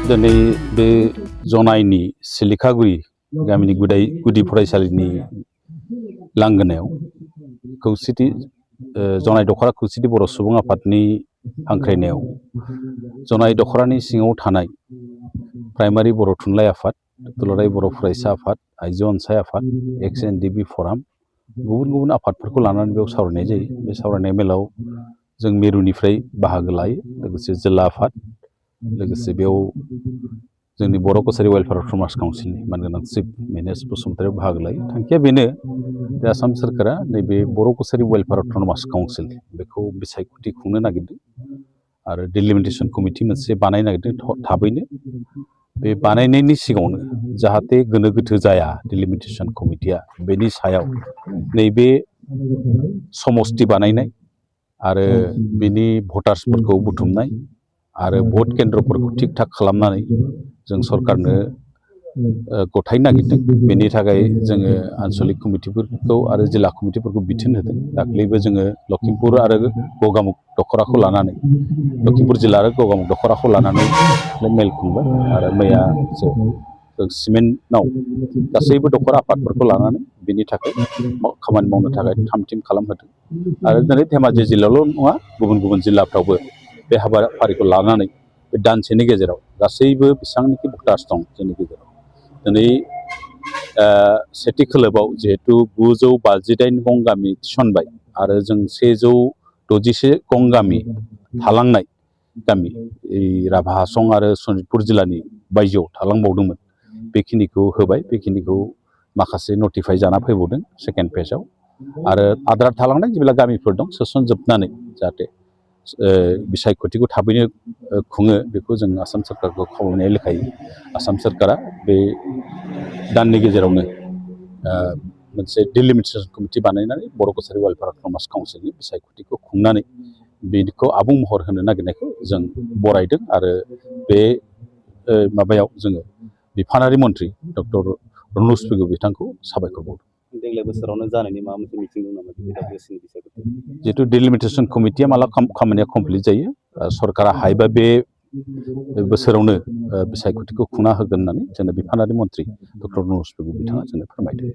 दिनै बे जनाइनि सिलिखागुरि गामिनि गुदि फरायसालिनि लांगोनायाव खौसेथि जनाइ दख'रा खौसेथि बर' सुबुं आफादनि हांख्रायनायाव जनाइ दख'रानि सिङाव थानाय प्राइमारि बर' थुनलाइ आफाद, दुलाराय बर' फरायसा आफाद, आइजो अनसाय आफाद, एक्स एनडिबि फराम, गुबुन गुबुन आफादफोरखौ लानानै बेयाव सावरायनाय जायो। बे सावरायनाय मेलाव जों मिरुनिफ्राय बाहागो लायो, लोगोसे जिल्ला आफाद, लोगोसे बेयाव जोंनि बर' कछारी वेलफेयार अट'नमास काउन्सिलनि मानगोनां चिफ मिनेश बसुमतारी बाहागो लायो। थांखिया बेनो जे आसाम सोरखारा नैबे बर' कछारी वेलफेयार अट'नमास काउन्सिल बेखौ बिसायख'थि खुंनो नागिरदों आरो डिलिमिटेसन कमिटि मोनसे बानायनो नागिरदों थाबैनो। बे बानायनायनि सिगाङावनो जाहाथे गोनो गोथो जाया डिलिमिटेसन कमिटिया, बेनि सायाव नैबे समस्ति बानायनाय आरो बिनि भटार्सफोरखौ बुथुमनाय आरो भट केन्द्रफोरखौ थिक थाक खालामनानै जों सरकारनो गथायनो नागिरदों। बेनि थाखाय जोङो आन्सलिक कमिटिफोरखौ आरो जिल्ला कमिटिफोरखौ बिथोन होदों। दाख्लैबो जोङो लखिमपुर आरो गगामुग दख'राखौ लानानै, लखिमपुर जिल्ला आरो गगामुग दख'राखौ लानानै मेल खुंबाय आरो मैयासो जों सिमेन्टआव गासैबो दख'रा आफादफोरखौ लानानै बिनि थाखाय खामानि मावनो थाखाय थाम थिम खालामहोदों। आरो दिनै धेमाजि जिल्लायावल' नङा, गुबुन गुबुन जिल्लाफ्रावबो बे हाबाफारिखौ लानानै बे दानसेनि गेजेराव गासैबो बेसेबांनाखि भटार्स दं जोंनि गेजेराव दिनै सेथि खोलोबाव जिहेतु 958 गं गामि थिसनबाय आरो जों 166 गं गामि थालांनाय गामि राभा हासं आरो सनितपुर जिल्लानि बायजोआव थालांबावदोंमोन, बेखिनिखौ होबाय। बेखिनिखौ माखासे नटिफाइ जाना फैबावदों सेकेन्ड फेजआव। आरो आद्रा थालांनाय जेब्ला गामिफोर दं सोसनजोबनानै जाहाथे बिसायख'थिखौ थाबैनो खुङो, बेखौ जों आसाम सोरखारखौ खावलायनाय लेखायै आसाम सोरखारा बे दाननि गेजेरावनो मोनसे डिलिमिटेसन कमिटि बानायनानै बर' कछारी वेलफेयार अट'नमास काउन्सिलनि बिसायख'थिखौ खुंनानै बेखौ आबुं महर होनो नागिरनायखौ जों बरायदों। आरो बे माबायाव जोङो बिफानारि मन्त्रि डक्टर रनज पेगु बिथांखौ साबायखर बावदों। देग्लाय बोसोरावनो जानायनि माबा मोनसे मिटिं दं नामा? जिहेतु डिलिमिटेसन कमिटिया माला खामानिया कमप्लिट जायो, सरकारा हायोबा बे बोसोरावनो बिसायख'थिखौ खुंना होगोन होननानै जोंनो बिफानारि मन्त्रि डक्टर रनज पेगु बिथाङा जोंनो फोरमायदों।